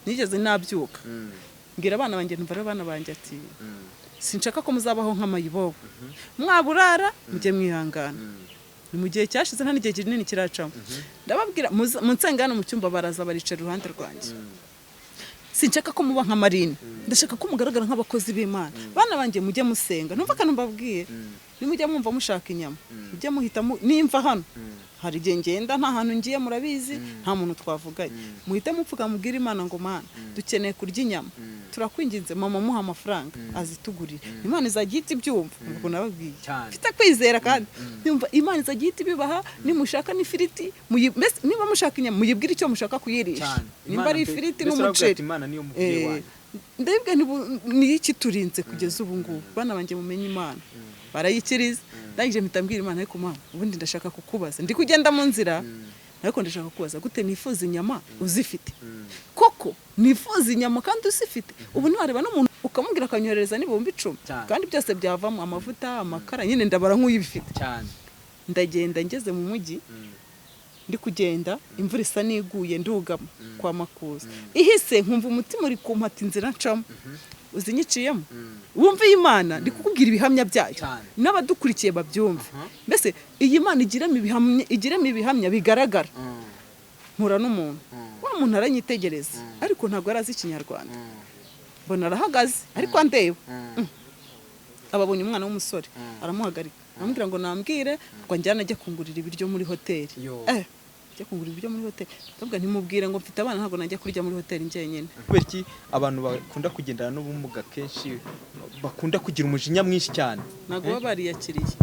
Nigeze nabyuka mbwira abana banjye, numva rero abana banjye ati: "Sinshaka ko muzabaho nk'amayibobo, mwaburara mujye mwihangana." Ni mu gihe cyashize, nta n'igihe kinini kiracamo. Ndababwira munsange hano mu cyumba, baraza baricara iruhande rwanjye. Sinshaka ko muba nka Marine, ndashaka ko mugaragara nk'abakozi b'Imana. Bana banjye, mujye musenga. Numva akantu mbabwiye: nimujya mwumva mushaka inyama, mujye muhita nimva hano, hari igihe ngenda nta hantu ngiye, murabizi, nta muntu twavuganye, muhite mupfuka mubwire Imana ngo: "Mana, dukeneye kurya inyama, turakwinginze, mama muha amafaranga azitugurire." Imana izajya ihita ibyumva. Ubwo nababwiye mfite kwizera kandi nyumva Imana izajya ihita ibibaha. Nimushaka n'ifiriti, mbese niba mushaka inyama, muyibwire icyo mushaka kuyirisha, nimba ari ifiriti n'umuceri. Imana niyo mubyeyi wanyu. Ndebwe niyo ikiturinze kugeza ubu ngubu. Bana banjye, mumenye Imana. Barayikiriza. Ndangije mpita mbwira Imana: "Ariko Mana, ubundi ndashaka kukubaza, ndi kugenda mu nzira, ariko ndashaka kukubaza, gute nifuza inyama uzifite? Koko nifuza inyama kandi uzifite? Ubu ntiwareba n'umuntu ukamubwira akanyoherereza n'10,000 kandi byose byavamo amavuta, amakara, nyine ndabara nk'uyibifite." Ndagenda, ngeze mu mujyi, ndi kugenda, imvura isa n'iguye, ndugama kwa Makuza, ihise nkumva umutima uri kumpata inzira ncamo. Uzinyiciyemo, wumve iyi Mana ndi kukubwira ibihamya byayo, n'abadukurikiye babyumve. Mbese iyi Mana igiramo ibihamya, igiramo ibihamya bigaragara. Mpura n'umuntu, wa muntu aranyitegereza, ariko ntabwo yari azi Ikinyarwanda. Mbona arahagaze ariko andeba, ababonye umwana w'umusore, aramuhagarika, aramubwira ngo nambwire ngo njyane ajye kungurira ibiryo muri hoteli. Yo. Ajya kungurira ibiryo muri hoteli. Ndavuga ntimubwire ngo mfite abana, ntabwo najya kurya muri hoteli njyenyine. Kubera iki abantu bakunda kugendana n'ubumuga kenshi bakunda kugira umujinya mwinshi cyane? Ntabwo baba bariyakiriye.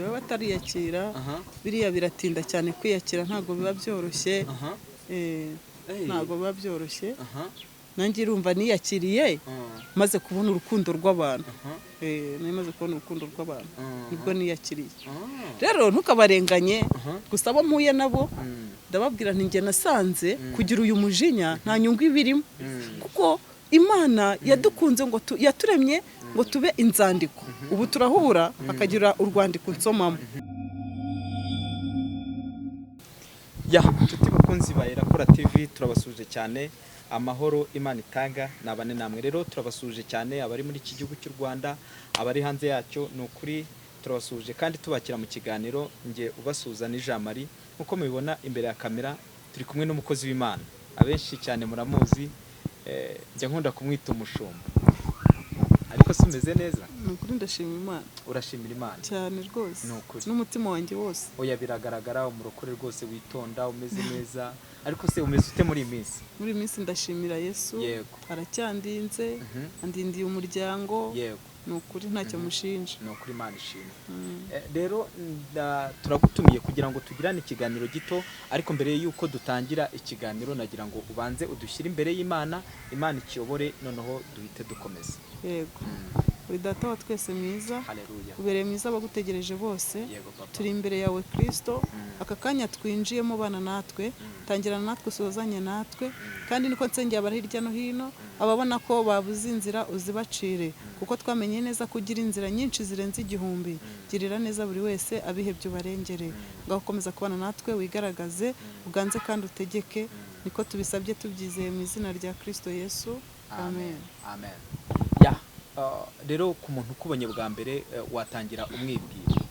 Baba batariyakira. Biriya biratinda cyane kwiyakira, ntabwo biba byoroshye. Ntabwo biba byoroshye. Nanjye urumva niyakiriye maze kubona urukundo rw'abantu. Nari maze kubona urukundo rw'abantu, nibwo niyakiriye. Rero ntukabarenganye. Gusa abo mpuye nabo ndababwira nti: "Njye nasanze kugira uyu mujinya nta nyungu ibirimo, kuko Imana yadukunze ngo yaturemye ngo tube inzandiko." Ubu turahura hakagira urwandiko nsomamo. Ya, inshuti bakunzi ba Irakora TV, turabasuje cyane. Amahoro Imana itanga nabane namwe. Rero turabasuje cyane, abari muri iki gihugu cy'u Rwanda, abari hanze yacyo, ni ukuri turabasuje kandi tubakira mu kiganiro. Nge ubasuhuza ni Jean Marie, nk'uko mubibona imbere ya kamera turi kumwe n'umukozi w'Imana, abenshi cyane muramuzi, njya nkunda kumwita umushumba. Ariko si umeze neza? Ni ukuri ndashima Imana. Urashimira Imana? Cyane rwose. Ni ukuri. N'umutima wanjye wose. Oya, biragaragara, umurokore rwose witonda, umeze neza. Ariko se umeze ute muri iyi minsi? Muri iyi minsi ndashimira Yesu. Aracyandinze, andindiye umuryango. Ni ukuri ntacyo mushinja. Ni ukuri, Imana ishimwe. Rero turagutumiye kugira ngo tugirane ikiganiro gito, ariko mbere y'uko dutangira ikiganiro nagira ngo ubanze udushyire imbere y'Imana, Imana ikiyobore, noneho duhite dukomeza. Yego. Uri Data wa twese mwiza, Haleluya. ubereye mwiza abagutegereje bose. Yego papa. Turi imbere yawe Kristo, aka kanya twinjiyemo, bana natwe, tangirana natwe, usozanye natwe. Kandi niko nsengera abari hirya no hino, ababona ko babuze inzira, uzibacire, kuko twamenye neza ko ugira inzira nyinshi zirenze 1000. Girira neza buri wese, abihebye ubarengere. Ngaho ukomeza kubana natwe, wigaragaze, uganze kandi utegeke. Niko tubisabye tubyizeye mu izina rya Kristo Yesu, amen. Amen. Ya, rero ku muntu ukubonye bwa mbere, watangira umwibwira?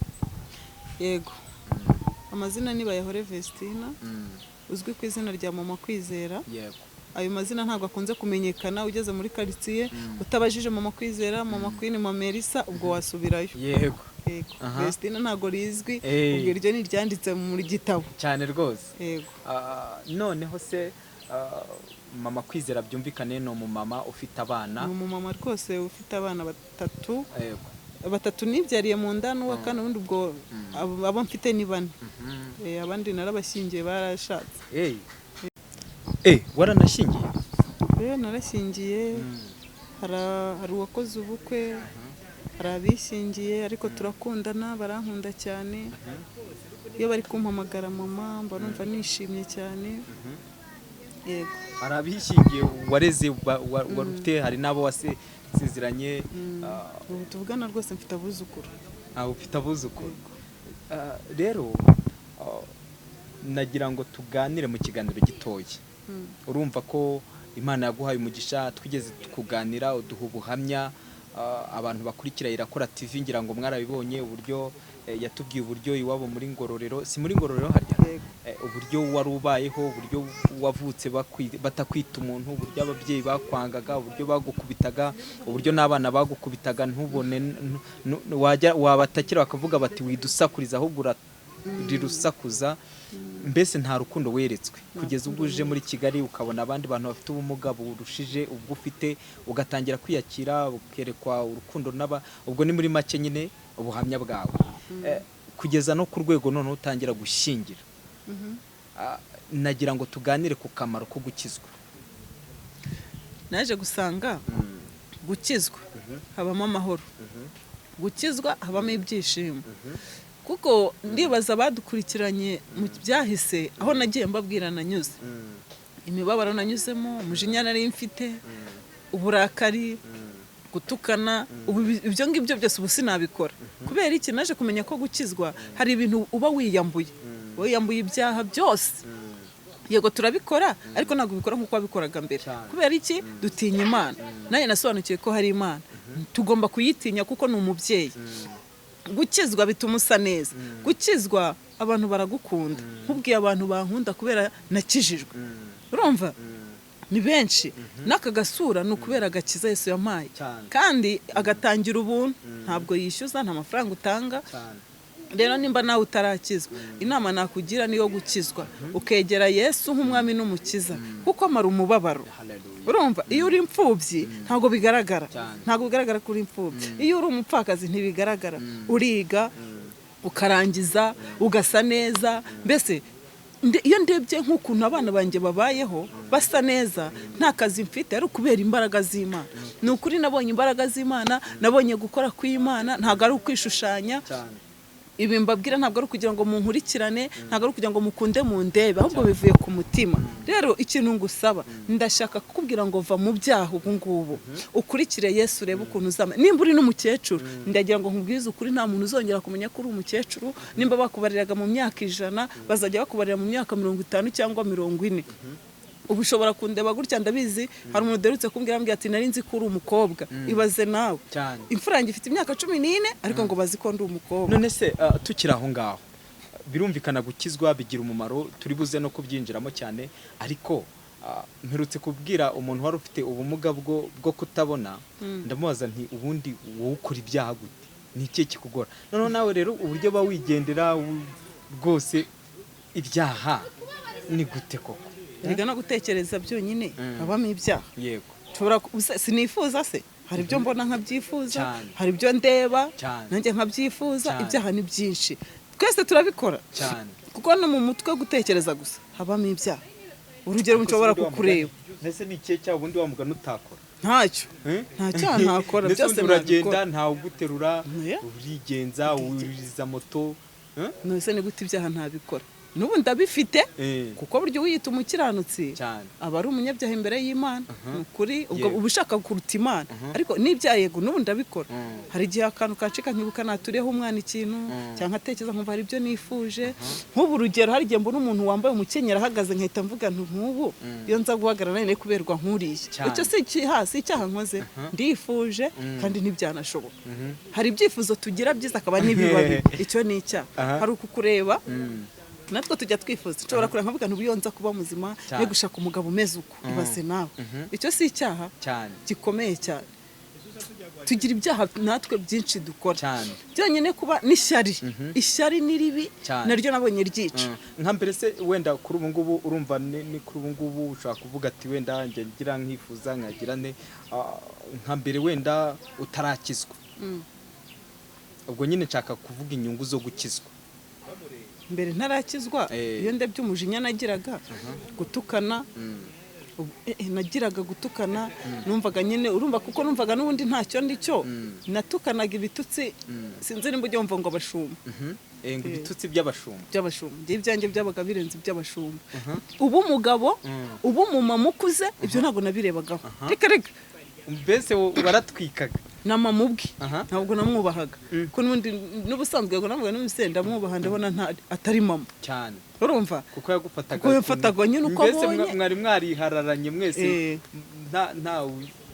Yego, amazina ni Bayahore Vestina, uzwi ku izina rya Mama Kwizera. Ayo mazina ntabwo akunze kumenyekana. Ugeze muri karitsiye utabajije Mama Kwizera, Mama Queen, Mama Elisa, ubwo wasubirayo. Yego. Vestina ntabwo rizwi. Ubwo iryo ni iryanditse mu gitabo. Cyane rwose. Yego. Noneho se, Mama Kwizera byumvikane ni umumama ufite abana? Ni umumama rwose ufite abana batatu. Batatu nibyariye mu nda n'uwa kane. Ubundi ubwo abo mfite ni bane. Abandi narabashyingiye, barashatse. Hey. Waranashyingiye? Narashyingiye. Hari uwakoze ubukwe, hari abishyingiye, ariko turakundana, barankunda cyane. Iyo bari kumpamagara mama, mba numva nishimye cyane. Yego. Hari abishyingiye wareze, wari ufite, hari n'abo wasezeranye? Ubu tuvugana rwose mfite abuzukuru. Ufite abuzukuru. Rero nagira ngo tuganire mu kiganiro gitoya. Urumva ko Imana yaguhaye umugisha. Twigeze kuganira uduha ubuhamya, abantu bakurikira Irakora TV ngira ngo mwarabibonye uburyo yatubwiye uburyo iwabo muri Ngororero, si muri Ngororero harya? Yego. Uburyo wari ubayeho, uburyo wavutse batakwita umuntu, uburyo ababyeyi bakwangaga, uburyo bagukubitaga, uburyo n'abana bagukubitaga ntubone, wajya wabatakira bakavuga bati widusakuriza ahubwo urirusakuza, mbese nta rukundo weretswe, kugeza ubwo uje muri Kigali ukabona abandi bantu bafite ubumuga burushije ubwo ufite, ugatangira kwiyakira, ukerekwa urukundo n'aba. Ubwo ni muri make nyine ubuhamya bwawe, kugeza no ku rwego noneho utangira gushyingira. Nagira ngo tuganire ku kamaro ko gukizwa. Naje gusanga gukizwa habamo amahoro, gukizwa habamo ibyishimo, kuko ndibaza abadukurikiranye mu byahise aho nagiye mbabwira nanyuze imibabaro nanyuzemo, umujinya nari mfite, uburakari, gutukana. Ubu ibyo ngibyo byose ubu sinabikora. Kubera iki? Naje kumenya ko gukizwa hari ibintu uba wiyambuye, wiyambuye ibyaha byose. Yego turabikora, ariko ntabwo ubikora nk'uko wabikoraga mbere. Kubera iki? Dutinya Imana. Nanjye nasobanukiwe ko hari Imana, tugomba kuyitinya kuko ni umubyeyi. Gukizwa bituma usa neza, gukizwa abantu baragukunda. Nkubwiye abantu bankunda kubera nakijijwe, urumva ni benshi. N'aka gasura ni ukubera agakiza Yesu yampaye, kandi agatangira ubuntu, ntabwo yishyuza, nta mafaranga utanga. Rero nimba nawe utarakizwa, inama nakugira niyo gukizwa, ukegera Yesu nk'umwami n'umukiza, kuko amara umubabaro. Urumva iyo uri imfubyi ntabwo bigaragara, ntabwo bigaragara ko uri imfubyi. Iyo uri umupfakazi ntibigaragara, uriga ukarangiza ugasa neza. Mbese iyo ndebye nk'ukuntu abana banjye babayeho basa neza, nta kazi mfite, ari ukubera imbaraga z'Imana. Ni ukuri nabonye imbaraga z'Imana, nabonye gukora kw'Imana. Ntabwo ari ukwishushanya ibi mbabwira, ntabwo ari ukugira ngo munkurikirane, ntabwo ari ukugira ngo mukunde mundebe, ahubwo bivuye ku mutima. Rero ikintu ngusaba, ndashaka kukubwira ngo va mu byaha ubu ngubu, ukurikire Yesu, urebe ukuntu uzama. Nimba uri n'umukecuru, ndagira ngo nkubwize ukuri, nta muntu uzongera kumenya ko uri umukecuru. Nimba bakubariraga mu myaka 100, bazajya bakubarira mu myaka 50 cyangwa 40. Ubu ushobora kundeba gutya, ndabizi hari umuntu uderutse kumbwira, ambwira ati nari nzi ko uri umukobwa. Ibaze nawe, imfura yanjye ifite imyaka 14, ariko ngo bazi ko ndi umukobwa. None se tukiri aho ngaho, birumvikana gukizwa bigira umumaro, turi buze no kubyinjiramo cyane, ariko mperutse kubwira umuntu wari ufite ubumuga bwo kutabona, ndamubaza nti ubundi wowe ukora ibyaha gute, ni ikihe kikugora? Noneho nawe rero uburyo uba wigendera rwose, ibyaha ni gute koko? Erega no gutekereza byonyine habamo ibyaha. Nshobora sinifuza se? Hari ibyo mbona nkabyifuza, hari ibyo ndeba nanjye nkabyifuza. Ibyaha ni byinshi, twese turabikora, kuko no mu mutwe gutekereza gusa habamo ibyaha. Urugero, nshobora kukureba. Mbese ni ikihe cyaha ubundi wa mugani utakora? Ntacyo, nta cyaha ntakora. Ndetse Byose ubundi uragenda nabikora. ntawe uguterura, urigenza, wuriza moto, eh? None se ni gute ibyaha ntabikora? N'ubu ndabifite, kuko burya wiyita umukiranutsi aba ari umunyabyaha imbere y'Imana. Ni ukuri, ubwo uba ushaka kuruta Imana. Ariko n'ibyaha, yego, n'ubu ndabikora. Hari igihe akantu kacika nkibuka naturiyeho umwana ikintu, cyangwa nkatekereza nkumva hari ibyo nifuje. Nk'ubu urugero, hari igihe mbona umuntu wambaye umukenyero ahagaze, nkahita mvuga nti nk'ubu iyo nza guhagarara nari kuberwa nk'uriya. Icyo si icyaha, si icyaha nkoze, ndifuje kandi ntibyanashoboka. Hari ibyifuzo tugira byiza, akaba n'ibibabi, icyo ni icyaha. Hari ukukureba, natwe tujya twifuza. Nshobora kureba nkavuga nti ubu iyo nza kuba muzima no gushaka umugabo umeze uko. Ibaze nawe, icyo si icyaha gikomeye cyane? Tugira ibyaha natwe byinshi dukora. Byonyine kuba n'ishyari, ishyari ni ribi, naryo nabonye ryica. Nka mbere se wenda kuri ubu ngubu, urumva ni kuri ubu ngubu ushobora kuvuga ati wenda njye ngira nkifuza nkagira ne, nka mbere wenda utarakizwa, ubwo nyine nshaka kuvuga inyungu zo gukizwa. Mbere ntarakizwa, iyo ndebye umujinya nagiraga, gutukana, nagiraga gutukana, numvaga nyine, urumva, kuko numvaga n'ubundi ntacyo ndi cyo, natukanaga ibitutsi. Sinzi nimba ujya wumva ngo abashumba. Ngo ibitutsi by'abashumba. By'abashumba. Njye ibyanjye byabaga birenze iby'abashumba. Ubu umugabo, ubu umumama ukuze, ibyo ntabwo nabirebagaho, reka reka. Mbese waratwikaga. Na mama ubwe ntabwo namwubahaga, ko n'ubundi n'ubusanzwe ngo navuga n'ubundi ndamwubaha, ndabona atari mama. Cyane. Urumva? Kuko yagufataga Kuko yamfataga nyine uko mbese abonye. Mwari mwarihararanye mwese, nta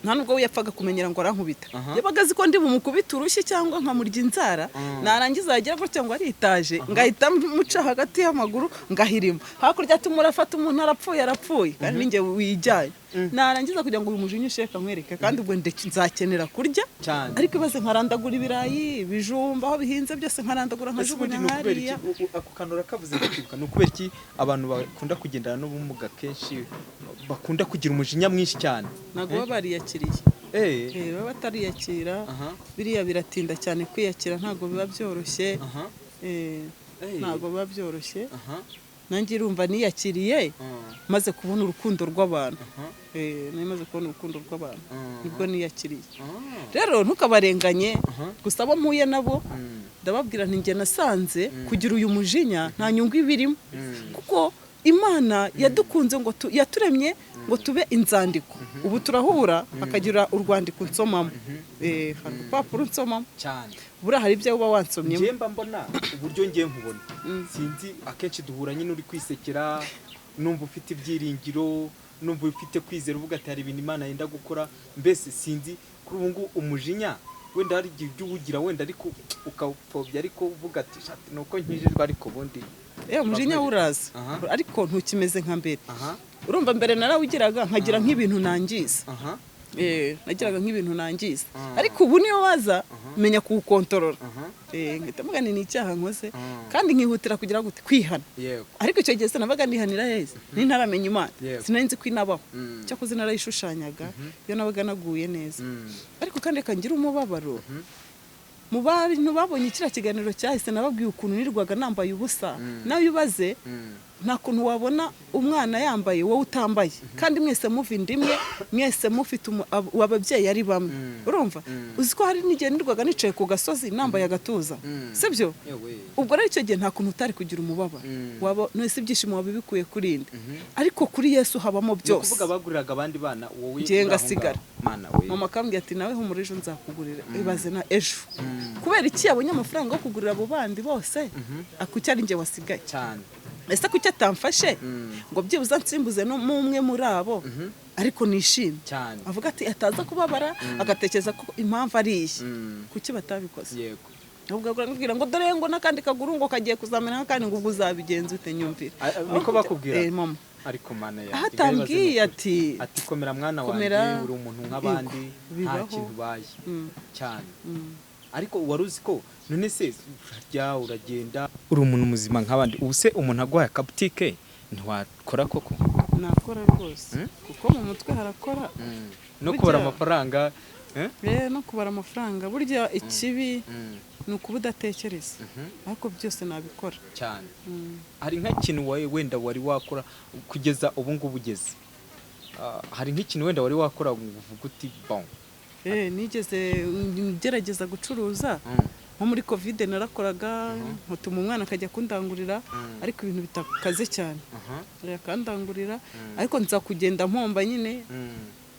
Nta nubwo we yapfaga kumenyera ngo arankubita. Yabaga azi ko ndi bumukubite urushyi cyangwa nkamurya inzara, narangiza yagira gutya ngo aritaje, ngahita muca hagati y'amaguru ngahirima hakurya, ati murafata umuntu arapfuye, arapfuye, kandi ninjye wijyanye. Narangiza kugira ngo uyu mujinya usheka nkwereke, kandi ubwo nzakenera kurya. Cyane. Ariko ibaze nkarandagura ibirayi, ibijumba, aho bihinze byose nkarandagura, Ese ubundi nkajugunya ni ukubera hariya. iki ako kantu urakavuze ndakibuka, ni ukubera iki abantu bakunda kugendana n'ubumuga kenshi bakunda kugira umujinya mwinshi cyane? Ntabwo baba bariyakiriye. Baba batariyakira. Biriya biratinda cyane kwiyakira, ntabwo biba byoroshye. Ntabwo biba byoroshye. Nanjye urumva niyakiriye maze kubona urukundo rw'abantu. Nari maze kubona urukundo rw'abantu, nibwo niyakiriye. Rero ntukabarenganye. Gusa abo mpuye nabo ndababwira nti njye nasanze kugira uyu mujinya nta nyungu ibirimo, kuko Imana yadukunze ngo yaturemye ngo tube inzandiko. Ubu turahura hakagira urwandiko nsomamo, hari urupapuro nsomamo. Cyane. Buriya hari ibyo uba wansomyemo. Njye mba mbona uburyo ngiye nkubona, sinzi, akenshi duhura nyine uri kwisekera, numva ufite ibyiringiro, numva ufite kwizera, uvuga ati hari ibintu Imana yenda gukora. Mbese sinzi, kuri ubu ngubu umujinya wenda hari igihe ujya uwugira wenda, ariko ukawupfobya, ariko uvuga ati "Shati, ni uko nkijijwe", ariko ubundi Umujinya uraza, ariko ntukimeze nka mbere. Urumva mbere narawugiraga nkagira nk'ibintu nangiza. Nagiraga nk'ibintu nangiza, ariko ubu niyo waza menya kuwukontorora. Nkahita mvuga nti ni icyaha nkoze, kandi nkihutira kugira gute? Kwihana. Ariko icyo gihe sinabaga nihanira heza, ni ntaramenya Imana. Sinari nzi ko inabaho. Cyakoze narayishushanyaga iyo nabaga naguye neza. Ariko kandi reka ngire umubabaro mu bantu babonye kiriya kiganiro cyahise, nababwiye ukuntu nirirwaga nambaye ubusa. Nawe ubaze, nta kuntu wabona umwana yambaye wowe utambaye, kandi mwese muva inda imwe, mwese mufite ababyeyi ari bamwe. Urumva, uzi ko hari n'igihe nirwaga nicaye ku gasozi nambaye agatuza, sibyo? Yewe. Ubwo rero icyo gihe nta kuntu utari kugira umubabaro. Waba nese ibyishimo waba bikuye kuri nde? Ariko kuri Yesu habamo Ni byose. ukuvuga baguriraga abandi bana, wowe Njye uri aho ngasigara. ngaho. Mana we! Mama akambwira ati nawe humura, ejo nzakugurira. Ibaze na ejo, kubera iki yabonye amafaranga yo kugurira abo bandi bose, kuki ari njye wasigaye? Cyane. Ese kuki atamfashe ngo byibuze nsimbuze n'umwe muri abo, ariko nishimye? Cyane. Avuga ati ataza kubabara, agatekereza ko impamvu ari iyi. Kuki batabikoze? Ahubwo akubwira ngo dore ngo n'akandi kaguru ngo kagiye kuzamera nk'akandi, ngo ubwo uzabigenza ute? Nyumvira. Niko bakubwira? Eh, mama. Ariko Mana yanjye! Aho atambwiye ati Ati komera mwana Komera. wanjye, uri umuntu nk'abandi, Yego, nta bibaho. kintu ubaye. Cyane. Ariko wari uzi ko none se urarya, uragenda, uri umuntu muzima nk'abandi? Ubu se umuntu aguhaye akabutike ntiwakora koko? Nakora rwose, kuko mu mutwe harakora. No kubara amafaranga, eh? No kubara amafaranga, burya ikibi ni ukuba udatekereza, ariko byose nabikora. Cyane. Hari nk'ikintu wawe wenda wari wakora kugeza ubu ngubu ugeze, hari nk'ikintu wenda wari wakora ngo uvuge uti bon? Nigeze ngerageza gucuruza, nko muri Covid narakoraga, nkatuma umwana akajya kundangurira, ariko ibintu bitakaze cyane, akandangurira, ariko nza kugenda mpomba nyine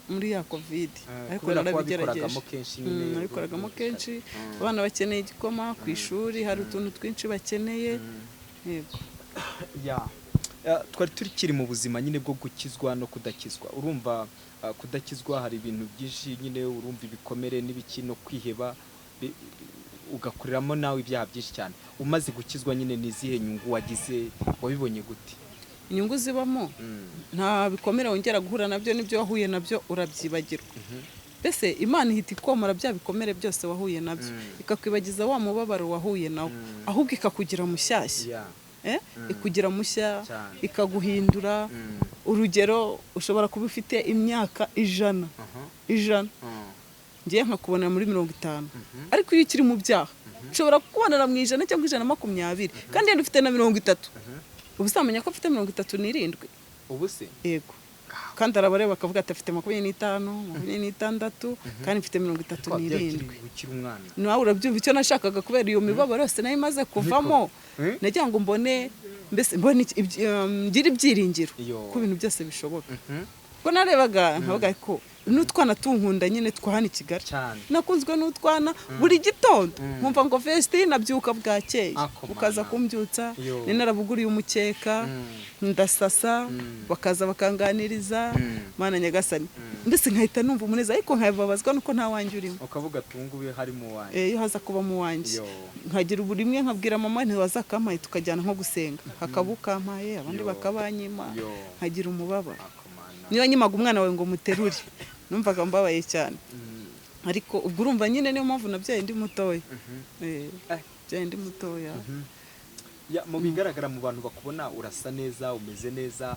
muri ya Covid. Ariko Kubera ko narabigerageje. wabikoragamo kenshi nyine. Nabikoragamo kenshi. Abana bakeneye igikoma ku ishuri, hari utuntu twinshi bakeneye, yego. Ya, twari tukiri mu buzima nyine bwo gukizwa no kudakizwa. Urumva, kudakizwa hari ibintu byinshi nyine, urumva ibikomere n'ibiki no kwiheba, ugakuriramo nawe ibyaha byinshi cyane. Umaze gukizwa nyine, ni izihe nyungu wagize? Wabibonye gute? Inyungu zibamo, nta bikomere wongera guhura nabyo, n'ibyo wahuye nabyo urabyibagirwa. Mbese Imana ihita ikomora bya bikomere byose wahuye nabyo, ikakwibagiza wa mubabaro wahuye nawo, ahubwo ikakugira mushyashya. Ikugira mushya. Cyane. Ikaguhindura. Urugero, ushobora kuba ufite imyaka 100, 100, ngiye nkakubonera muri 50, ariko iyo ukiri mu byaha nshobora kukubonera mu 100 cyangwa 120, kandi yenda ufite na 30. Ubu uzamenya ko ufite 37. Ubu se? Yego, kandi arabareba bakavuga ati afite 25, 26, kandi mfite mirongo itatu Wabyaye n'irindwi. Ukiri umwana. Nawe urabyumva, icyo nashakaga kubera iyo mibabaro yose nayo imaze kuvamo, Eh? nagira ngo mbone, mbese mbone ngire ibyiringiro Iyo. ko ibintu byose bishoboka, kuko narebaga nkavuga ko N'utwana tunkunda nyine twa hano i Kigali. Cyane. Nakunzwe n'utwana buri gitondo nkumva ngo Vestine abyuka bwakeye, Ako ukaza mana. kumbyutsa. Yo. Ni narabuguriye umukeka, ndasasa, bakaza bakanganiriza. Mana nyagasani, ndetse nkahita numva umunezero, ariko nkababazwa nuko nta wanjye urimo. Ukavuga ati ubu ngubu harimo uwanjye. Iyo haza kuba mu wanjye, Yo. nkagira ubu rimwe nkabwira mama ntiwazakampaye, tukajyana nko gusenga, hakaba ukampaye, abandi Yo. bakabanyima, Yo. nkagira umubabaro. Ako mana. Niba nyimaga umwana wawe ngo muterure, numvaga mbabaye cyane. Ariko ubwo urumva nyine niyo mpamvu nabyaye ndi mutoya. Byaye ndi mutoya. Ya, mu bigaragara mu bantu bakubona urasa neza, umeze neza,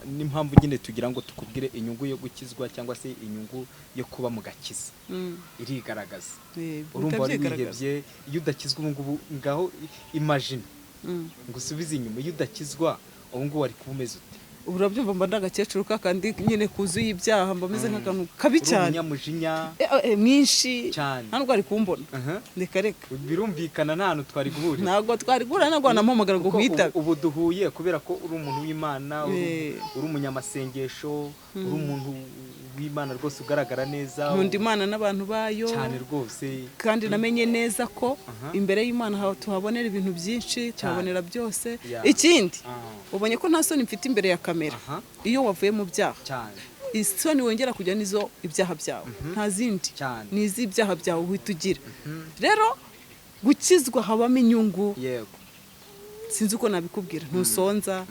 n'impamvu nyine tugira ngo tukubwire inyungu yo gukizwa cyangwa se inyungu yo kuba mu gakiza irigaragaza. Urumva wari Bigaragaza. wihebye. Iyo udakizwa ubu ngubu, ngaho imagine ngo usubize inyuma, iyo udakizwa ubu ngubu wari kuba umeze ute? Ubu urabyumva, mba ndi agakecuru kakandi nyine kuzuye ibyaha, mba meze nk'akantu kabi Uri cyane. umunyamujinya. Mwinshi. Cyane. Nta nubwo ari kumbona. Reka reka. Birumvikana nta hantu twari guhurira. Ntabwo twari guhura, ntabwo wanampamagara ngo Kuko nkwitabe. ubu duhuye kubera ko uri umuntu w'Imana, uri umunyamasengesho, uri umuntu w'Imana rwose, ugaragara neza. Nkunda Imana n'abantu bayo. Cyane rwose. Kandi namenye neza ko Aha. imbere y'Imana tuhabonera ibintu byinshi, tuhabonera byose. Yeah. Ikindi, Ah. ubonye ko nta soni mfite imbere ya kamera. Aha. Iyo wavuye mu byaha, Cyane. isoni wongera kujya nizo ibyaha byawe, nta zindi. Cyane. Ni iz'ibyaha byawe uhita ugira. Rero gukizwa habamo inyungu. Sinzi uko nabikubwira. Ntusonza,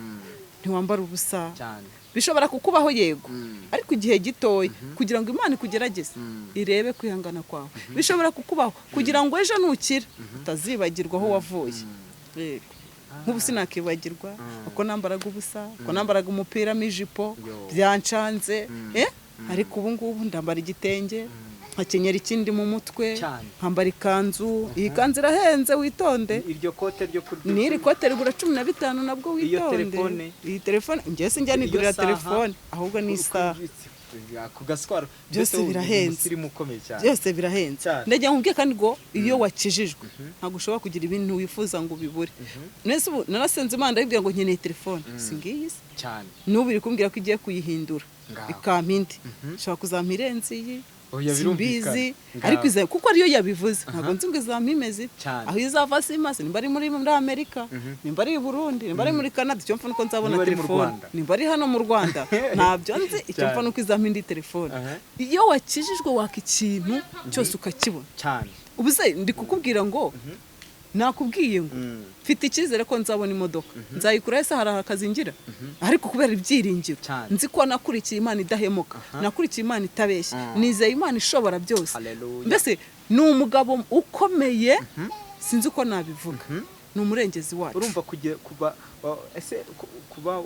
ntiwambara ubusa. Cyane. Bishobora kukubaho yego, ariko igihe gitoya kugira ngo Imana ikugerageze, irebe kwihangana kwawe. Bishobora kukubaho kugira ngo ejo nukira utazibagirwa aho wavuye. Yego. Nk'ubu sinakibagirwa uko nambaraga ubusa, uko nambaraga umupira n'ijipo. Yo. Byancanze, ariko ubu ngubu ndambara igitenge, nkakenyera ikindi mu mutwe, Cyane. nkambara ikanzu. Iyi kanzu irahenze, witonde. Iryo kote ryo kuri N'iri kote rigura 15 nabwo. Iyo Witonde. telefone? Iyi telefone njyewe sinjya Iyo nigurira saha? telefone, ahubwo ni isaha. Ku gaswaro. Byose Mbese uri birahenze. umusirimu ukomeye cyane. Byose birahenze. Cyane. Ndagira ngo nkubwire kandi ngo iyo wakijijwe ntabwo ushobora kugira ibintu wifuza ngo ubibure. Nese ubu narasenze Imana, ndayibwira ngo nkeneye telefone, si ngiyi se? Cyane. N'ubu iri kumbwira ko igiye kuyihindura, Ngaho. ikampa indi, ishobora kuzampa irenze iyi. Oya, birumvikana. Simbizi. Ngaho. Ariko iza kuko ariyo yabivuze, ntabwo nzi ngo izampa imeze ite. Cyane. Aho izava simasi, nimba ari muri Amerika, nimba ari i Burundi, nimba ari muri Canada, icyo mpfa nuko nzabona Niba ari mu telefone. Rwanda. Nimba ari hano mu Rwanda ntabyo nzi, icyo mpfa Cyane. nuko izampa indi telefone. Aha. Iyo wakijijwe waka ikintu cyose ukakibona. Cyane. Ubu se ndi kukubwira ngo nakubwiye ngo mfite icyizere ko nzabona imodoka, nzayikura ese? Hari akazi ngira, ariko kubera ibyiringiro, Cyane. nzi ko nakurikiye Imana idahemuka, nakurikiye Imana itabeshya, nizeye Imana ishobora byose. Hallelujah. Mbese ni umugabo ukomeye, sinzi uko nabivuga, ni umurengezi wacu. Urumva kuba ese kuba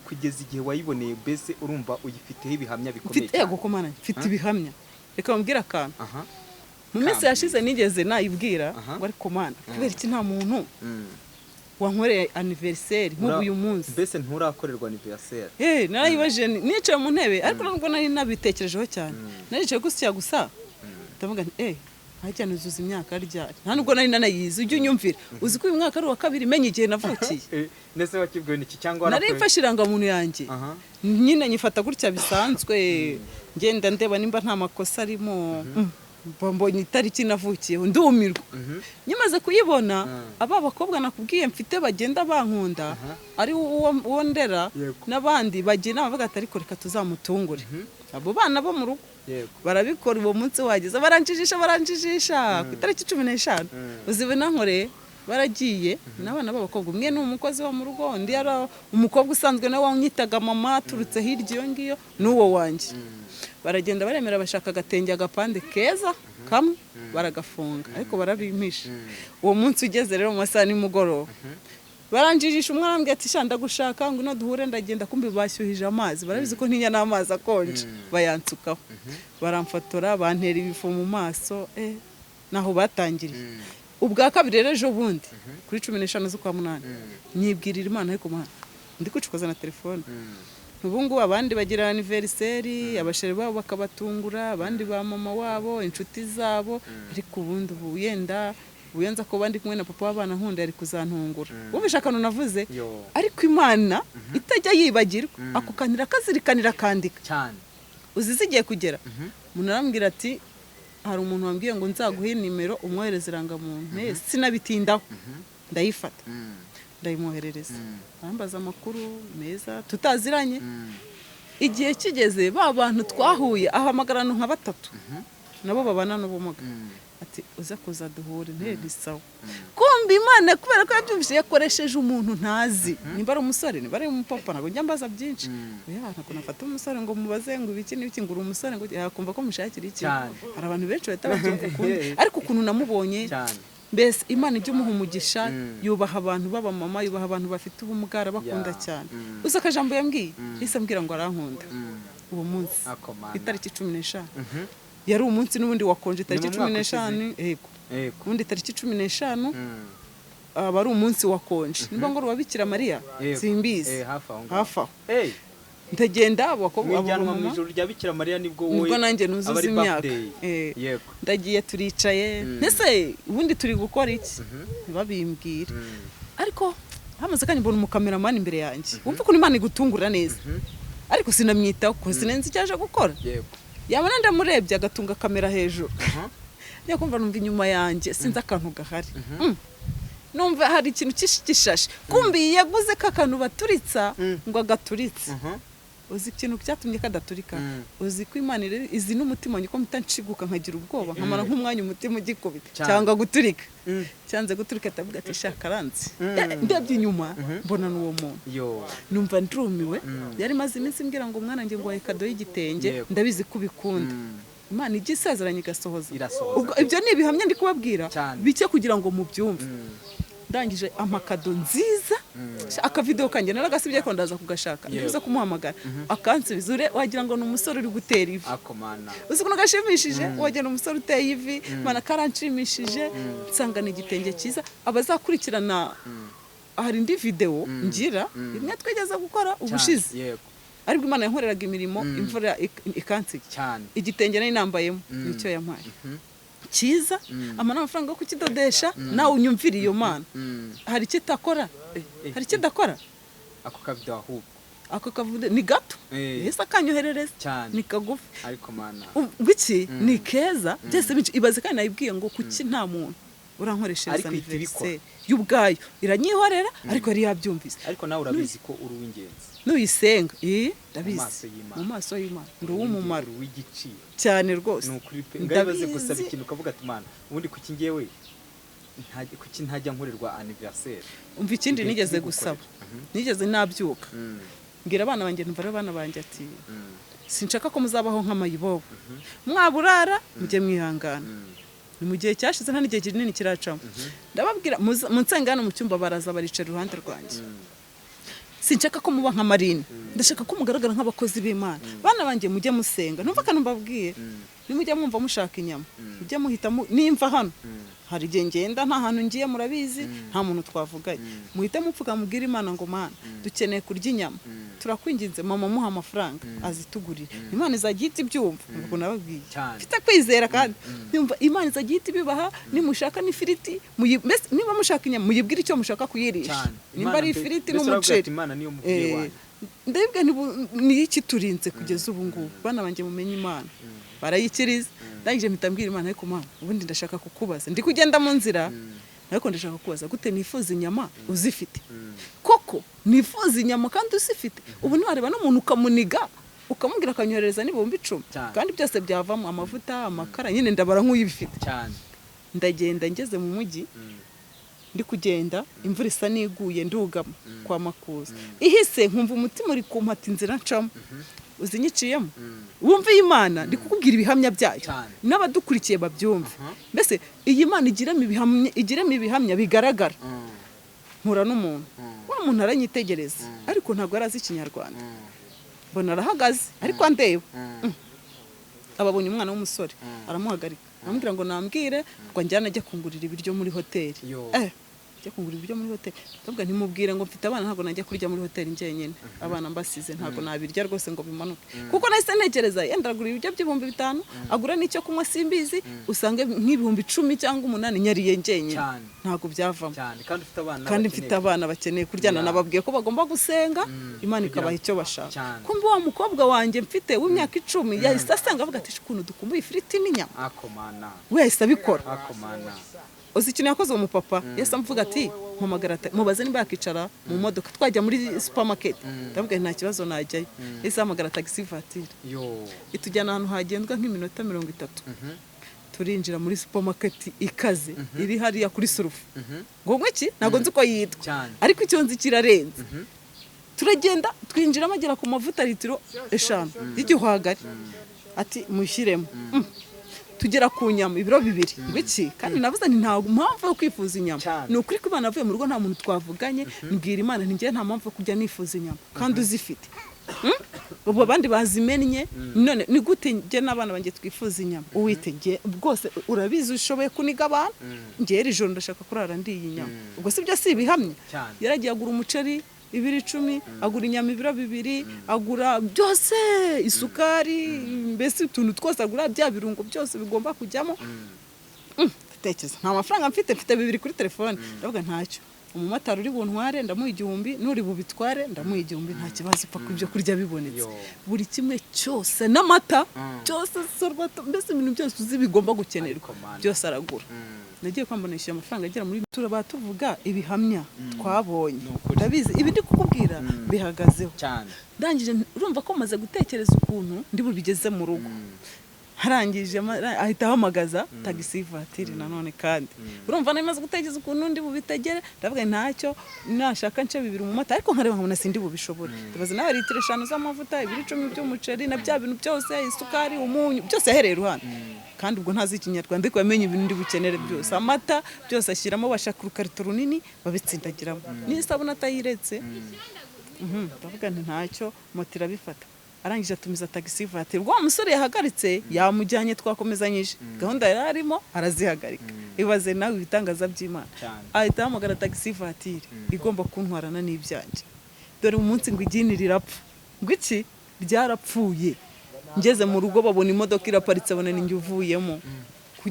kugeza igihe wayiboneye, mbese urumva uyifiteho ibihamya bikomeye Mfite, yego ko Mana, mfite ibihamya. Reka mbwire akantu. Aha. Mu minsi Kambwira. yashize nigeze nayibwira Aha. ngo ariko Mana, kubera iki nta muntu wankoreye anniversaire nk'ubu uyu munsi? Mbese nturakorerwa anniversaire? Narayibajije nicaye mu ntebe, ariko nubwo nari nabitekerejeho cyane, naricaye gusya gusa, ndavuga nti hajya nuzuza imyaka ryari? Nta nubwo nari nanayizi. Ujye unyumvira, uzi ko uyu mwaka ari uwa kabiri menya igihe navukiye? Ndetse wakibwiwe n'iki cyangwa Nari mfashe irangamuntu yanjye, Aha. nyine nyifata gutya bisanzwe, ngenda ndeba nimba nta makosa arimo. Mba mbonye itariki navukiyeho, ndumirwa. Nyimaze kuyibona, aba bakobwa nakubwiye mfite bagenda bankunda, ari uwo ndera n'abandi bagenda bavuga ati ariko reka tuzamutungure, abo bana bo mu rugo barabikora. Uwo munsi wageze baranjijisha, baranjijisha ku itariki 15. Uzi binankoreye? Baragiye n'abana b'abakobwa, umwe ni umukozi wo mu rugo, undi yari umukobwa usanzwe nawe wanyitaga mama, aturutse hirya iyo ngiyo, n'uwo wanjye. Baragenda baremera, bashaka agatenge, agapande keza kamwe, baragafunga, ariko barabimpisha. Uwo munsi ugeze rero mu masaha nimugoroba, baranjijisha. Umwe arambwira ati sha ndagushaka, ngwino duhure. Ndagenda, kumbi bashyuhije amazi, barabizi ko ntinya n'amazi akonje, bayansukaho, baramfotora, bantera ibifu mu maso. Naho batangiriye. Ubwa kabiri rero ejo bundi kuri 15 z'ukwa munani, nyibwirira Imana, ariko Mana, ndi kwicukoza na telefone. Ubu ngubu abandi bagira anniversaire, abasheri babo bakabatungura, abandi ba mama wabo, inshuti zabo, ariko ubundi ubu yenda ubu nza ko bandi kumwe na papa w'abana nkunda yari kuzantungura. Wumvishe akantu navuze? Yo. Ariko Imana itajya yibagirwa, ako kantu irakazirikanira, akandika. Cyane. Uzi zigiye kugera, umuntu arambwira ati hari umuntu wambwiye ngo nzaguhe nimero umwohereze irangamuntu. Sinabitindaho, ndayifata, ndayimwoherereza, arambaza amakuru meza tutaziranye. Igihe kigeze, ba bantu twahuye ahamagarana nka batatu nabo babana n'ubumuga, ati uze kuza duhure. Nteri sawa. Kumva Imana, kubera ko yabyumvise, yakoresheje umuntu ntazi, nimba ari umusore, nimba ari umupapa, ntabwo njya mbaza byinshi. Oya, ntabwo nafata umusore ngo mubaze ngo ibiki n'ibiki, ngo uri umusore, ngo yakumva ko mushakira iki. Cyane. Hari abantu benshi bahita babyumva ukundi, ariko ukuntu namubonye, cyane mbese Imana ijya umuha umugisha. Yubaha abantu b'abamama, yubaha abantu bafite ubumuga, arabakunda cyane. Uzi akajambo yambwiye? Yahise ambwira ngo arankunda uwo munsi. Ako mana. Itariki 15 yari umunsi n'ubundi wakonje, itariki Ni mu cumi mwaka n'eshanu yego. Ubundi tariki 15 aba ari umunsi wakonje, niba ngo ruba Bikira Mariya, simbizi. Hafi aho ngaho. Hafi aho. Ndagenda, abo bakobwa, abo Mwijyanwa mu bamama, ijoro rya Bikira Mariya, nibwo wowe nibwo nanjye aba nuzuza ari imyaka. birthday. Ndagiye, turicaye, mbese ubundi turi gukora iki? Ntibabimbwire. Ariko hamaze akanya mbona umukameramani imbere yanjye. Wumva ukuntu Imana igutungura neza. Ariko sinamwitaho kuko sinenze icyo aje gukora. Yabona ndamurebye, agatunga kamera hejuru. Njya kumva numva inyuma yanjye, sinzi akantu gahari. Numva hari ikintu cy'ishashi. Kumbi yaguze ka kantu baturitsa ngo agaturitse. Uzi ikintu cyatumye kadaturika? Uzi ko Imana izi n'umutima wanjye, ko mpita nshiguka nkagira ubwoba, nkamara nk'umwanya umutima ugikubita cyangwa guturika. Cyanze guturika, ndavuga ati shaka aranze. Ndebye inyuma mbona n'uwo muntu. Yo. Numva ndumiwe. Yari maze iminsi mbwira ngo mwana njye ngo kado y'igitenge, ndabizi ko ubikunda. Imana ijya isezeranya igasohoza. Irasohoza. Ubwo ibyo ni ibihamya ndi kubabwira bike kugira ngo mubyumve. Ndangije amakado nziza. Akavidewo kanjye naragasibye, ariko ndaza kugashaka. Ndibuze kumuhamagara akansubiza. Ure wagira ngo ni umusore uri gutera ivi. Ako mana. Uzi ukuntu gashimishije? Wagira ni umusore uteye ivi. Mana, karanshimishije. Nsanga ni igitenge cyiza. Abazakurikirana, hari indi videwo ngira imwe twigeze gukora ubushize, aribwo Imana yankoreraga imirimo, imvura ikansiga. Igitenge nari nambayemo nicyo yampaye, cyiza, ama n'amafaranga yo kukidodesha. Nawe unyumvire iyo Mana. Hari icyo itakora? Hari icyo idakora? Ako kavido ahubwo. Ako kavude ni gato. Yahise akanyoherereza. Ni kagufi. Ariko mana. Ubwo iki ni keza byose binshi. Ibaze kandi nayibwiye ngo kuki nta muntu urankoreshereza Ariko ihita ibikora. anniversaire, y'ubwayo iranyihorera, ariko yari yabyumvise. Ariko nawe urabizi ko uri uw'ingenzi. Nuyisenga, ndabizi. Mu maso y'Imana. Mu maso y'Imana ndi uw'umumaro. Uri uw'igiciro. Cyane rwose. Ni ukuri pe, ngabibaze Ndabizi. gusaba ikintu ukavuga ati mana, ubundi kuki ngewe kuki ntajya nkorerwa anniversaire? Umva ikindi Igihe nigeze kiri gusaba. gukorera. Nigeze nabyuka, mbwira abana banjye, numva ari abana banjye, ati sinshaka ko muzabaho nk'amayibobo, mwaburara mujye mwihangana. Ni mu gihe cyashize, nta n'igihe kinini kiracamo. Ndababwira munsange hano mu cyumba, baraza baricara iruhande rwanjye. Sinshaka ko muba nka Marine, ndashaka ko mugaragara nk'abakozi b'Imana. Bana banjye, mujye musenga. Numva akantu mbabwiye, nimujya mwumva mushaka inyama, mujye muhita nimva hano, hari igihe ngenda nta hantu ngiye, murabizi, nta muntu twavuganye, muhite mupfuka mubwire Imana ngo Mana, dukeneye kurya inyama, turakwinginze, mama muha amafaranga azitugurire. Imana izajya ihita ibyumva. Ubwo nababwiye Cyane. mfite kwizera, kandi numva Imana izajya ihita ibibaha. Nimushaka n'ifiriti, mbese niba mushaka inyama, muyibwire icyo mushaka kuyirisha, Cyane. nimba Imana ari ifiriti mbese uravuga n'umuceri. ati, Imana niyo mubyeyi wanjye. Ndebwe niyo ikiturinze kugeza ubu ngubu. Bana banjye, mumenye Imana, barayikiriza. Ndangije mpita mbwira Imana, ariko Mana, ubundi ndashaka kukubaza, ndi kugenda mu nzira, ariko ndashaka kukubaza gute nifuza inyama uzifite? Koko nifuza inyama kandi uzifite? Ubu ntiwareba n'umuntu ukamuniga, ukamubwira akanyoherereza n'10,000, Cyane. kandi byose byavamo amavuta, amakara, nyine ndabara nk'uyibifite. Ndagenda, ngeze mu mujyi, ndi kugenda imvura isa n'iguye, ndugama kwa Makuza ihise, nkumva umutima uri kumpata inzira ncamo. Uzi nyiciyemo? Wumve iyi Mana, ndi kukubwira ibihamya byayo, Cyane. n'abadukurikiye babyumve. Mbese iyi Mana igiramo ibihamya, igiremo ibihamya bigaragara. Mpura n'umuntu, wa muntu aranyitegereza, ariko ntabwo yari azi Ikinyarwanda. Mbona arahagaze ariko andeba, ababonye umwana w'umusore, aramuhagarika, aramubwira ngo nambwire ngo njyane ajye kungurira ibiryo muri hoteli. Yo. Njya kugura ibiryo muri hoteli, ndavuga ntimubwire ngo mfite abana, ntabwo najya kurya muri hoteli njyenyine, abana mbasize, ntabwo nabirya rwose ngo bimanuke, kuko nahise ntekereza yenda agura ibiryo by'5,000, agura n'icyo kunywa simbizi, usange nk'ibihumbi 10 cyangwa 8 nyariye njyenyine. Cyane. Ntabwo byavamo. Cyane, kandi ufite abana Kandi bakeneye. Mfite abana bakeneye kuryana. Nababwiye ko bagomba gusenga Imana Kugira ikabaha icyo bashaka. Cyane. Kumbe wa mukobwa wanjye mfite w'imyaka 10 yahise asenga avuga ati: "Ukuntu dukumbuye ifiriti n'inyama." Akomana. We yahise abikora. Akomana. Uzi ikintu yakoze uwo mupapa? Yahise amuvuga ati: "Mpamagara mubaze niba yakicara mu modoka twajya muri supermarket." Ndavuga nti: "Nta kibazo, najyayo." Yahise ahamagara taxi voiture, Yo. itujyana ahantu hagendwa nk'iminota 30. Turinjira muri supermarket ikaze iri hariya kuri Surufu. Ngo iki ntabwo nzi uko yitwa, ariko icyo nzi kirarenze. Turagenda twinjiramo, agera ku mavuta litiro 5 y'igihwagari, ati: "Mushyiremo." Tugera ku nyama ibiro 2. Ngo iki? Kandi navuze nti: "Nta mpamvu yo kwifuza inyama." Ni ukuri ko Imana avuye mu rugo nta muntu twavuganye, mbwira Imana nti: "Njyewe nta mpamvu yo kujya nifuza inyama kandi uzifite. Ubu abandi bazimennye, none ni gute njye n'abana banjye twifuza inyama? Uwite njye rwose urabizi ushoboye kuniga abantu, njye iri joro ndashaka kurara ndiye inyama." Ubwo si byo si ibihamya? Cyane. Yaragiye agura umuceri ibiro 10, agura inyama ibiro 2, agura byose, isukari, mbese utuntu twose, agura bya birungo byose bigomba kujyamo. Ndatekereza nta mafaranga mfite, mfite 2 kuri telefone. Ndavuga ntacyo, umumotari uri buntware ndamuha 1000, n'uri bubitware ndamuha 1000, nta kibazo, ipfa ku ibyo kurya bibonetse. Yo. Buri kimwe cyose n'amata, byose, sorwato, mbese ibintu byose uzi bigomba gukenerwa, Ariko mana. byose aragura. Nagiye kwambona nishyuye amafaranga agera muri, turaba tuvuga ibihamya twabonye. Ni ukuri. Ndabizi ibi ndi kukubwira bihagazeho. Cyane. Ndangije urumva ko maze gutekereza ukuntu ndi bubigeze mu rugo. Arangije ahita ahamagaza taxi voiture nanone. Kandi urumva nari maze gutekereza ukuntu ndi bubitegere. Ndavuga nti ntacyo, nashaka nce 2 mu mata, ariko nkareba nkabona sindi bubishobore. Ndabaza nawe litiro 5 z'amavuta, ibiro 10 by'umuceri, na bya bintu byose, isukari, umunyu, byose yahereye iruhande. Kandi ubwo ntazi Ikinyarwanda, ariko yamenye ibintu ndi bukenere byose, amata, byose ashyiramo, bashaka urukarito runini babitsindagiramo, n'isabune atayiretse. Ndavuga nti ntacyo, moto irabifata. Arangije atumiza taxi voiture. Ubwo wa musore yahagaritse yamujyanye, twakomezanyije gahunda yari arimo, arazihagarika. Ibaze nawe ibitangaza by'Imana. Cyane. Ahita ahamagara taxi voiture igomba kuntwarana n'ibyanjye. Dore umunsi ngo igini rirapfa, ngo iki ryarapfuye. Ngeze mu rugo babona imodoka iraparitse, babona ninjye uvuyemo.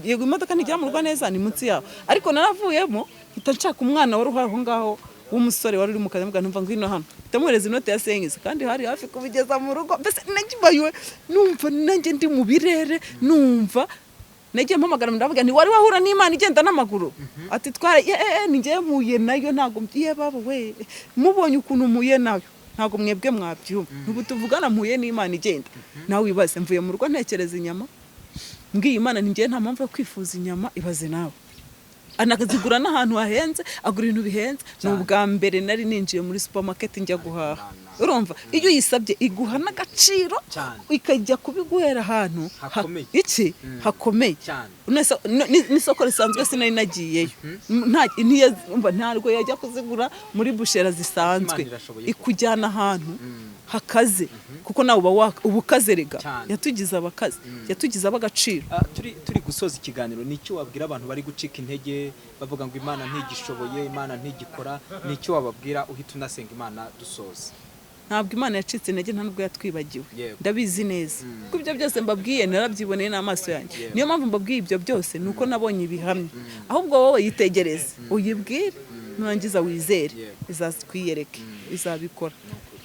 Yego, imodoka ntigera mu rugo neza, ni munsi yaho, ariko naravuyemo mpita nshaka umwana wari uhari aho ngaho w'umusore wari uri mu kazi, mubwira ntumva ngwino hano, mpita muhereza inote ya senkisi kandi hari hafi kubigeza mu rugo. Mbese nagibayiwe numva nanjye ndi mu birere, numva nagiye mpamagara, ndavuga nti: "Wari wahura n'Imana igenda n'amaguru?" Ati: "Twara ye ni njye mpuye nayo, ntabwo ye baba we mubonye ukuntu mpuye nayo, ntabwo mwebwe mwabyumva. Ubu tuvugana mpuye n'Imana igenda." Nawe wibaze, mvuye mu rugo ntekereza inyama, mbwiye Imana nti: "Njye nta mpamvu yo kwifuza inyama." Ibaze nawe, anakazigura n'ahantu hahenze, agura ibintu bihenze. Ni ubwa mbere nari ninjiye muri supermarket njya guhaha. Urumva iyo uyisabye iguha n'agaciro, Cyane. ikajya kubiguhera ahantu Hakomeye. Iki hakomeye. Cyane. N'isoko risanzwe sinari nagiyeyo. Umva, ntabwo yajya kuzigura muri bushera zisanzwe. Imana irashoboye ko. Ikujyana ahantu hakaze, kuko nawe uba ukaze rega. Cyane. Yatugize abakaze, yatugize ab'agaciro. Turi gusoza ikiganiro, ni icyo wabwira abantu bari gucika intege bavuga ngo Imana ntigishoboye, Imana ntigikora? Ni icyo wababwira uhita unasenga Imana dusoza? Ntabwo Imana yacitse intege, nta nubwo yatwibagiwe. Ndabizi neza kuko ibyo byose mbabwiye narabyiboneye n'amaso yanjye. Niyo mpamvu mbabwiye ibyo byose, ni uko nabonye ibihamya. Ahubwo wowe yitegereze, uyibwire, nurangiza wizere. Izakwiyereke, izabikora.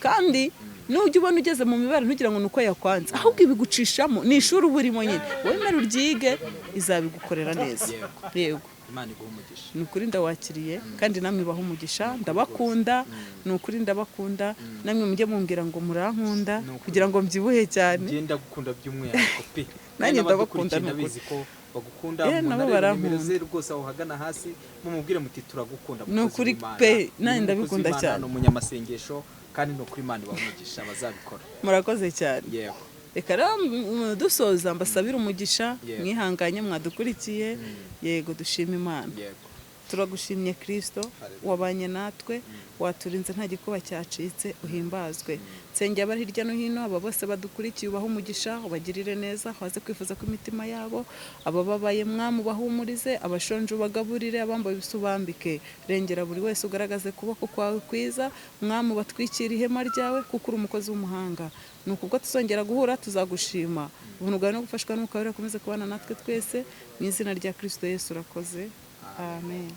Kandi nujya ubona ugeze mu mibare, ntugira ngo ni uko yakwanze, ahubwo ibigucishamo ni ishuri uba urimo nyine, wemere uryige, izabigukorera neza. Yego. Imana iguha umugisha. Ni ukuri ndawakiriye, kandi namwe ibaha umugisha. Ndabakunda, ni ukuri ndabakunda. Namwe mujye mumbwira ngo murankunda Ni ukuri. kugira ngo mbyibuhe cyane. Ngenda gukunda by'umwihariko pe. Nanjye Kandi ndabakunda, n'abadukurikiye ni ukuri. ndabizi ko bagukunda. Nabo Umuntu areba nimero barankunda. ze rwose aho hagana hasi, mumubwire muti: "Turagukunda, Ni mukozi ukuri w'Imana." pe, Ni nanjye umukozi ndabikunda w'Imana, cyane. ni umunyamasengesho, kandi ni ukuri Imana ibaha umugisha bazabikora. Murakoze cyane. Yego. Reka rero dusoza mbasabire umugisha. Yego. Mwihanganye mwadukurikiye. Yego, dushima Imana. Yego. Turagushimye Kirisito, wabanye natwe, waturinze, nta gikuba cyacitse, uhimbazwe. Nsengera abari hirya no hino, aba bose badukurikiye, ubahe umugisha, ubagirire neza, waze kwifuza ko imitima yabo, abababaye Mwami ubahumurize, abashonje ubagaburire, abambaye ubusa ubambike. Rengera buri wese, ugaragaze ukuboko kwawe kwiza Mwami, ubatwikire ihema ryawe, kuko uri umukozi w'umuhanga. Ni ukubwo tuzongera guhura, tuzagushima. Ubuntu bwawe no gufashwa n'Umwuka Wera akomeze kubana natwe twese, mu izina rya Kirisito Yesu urakoze, amen.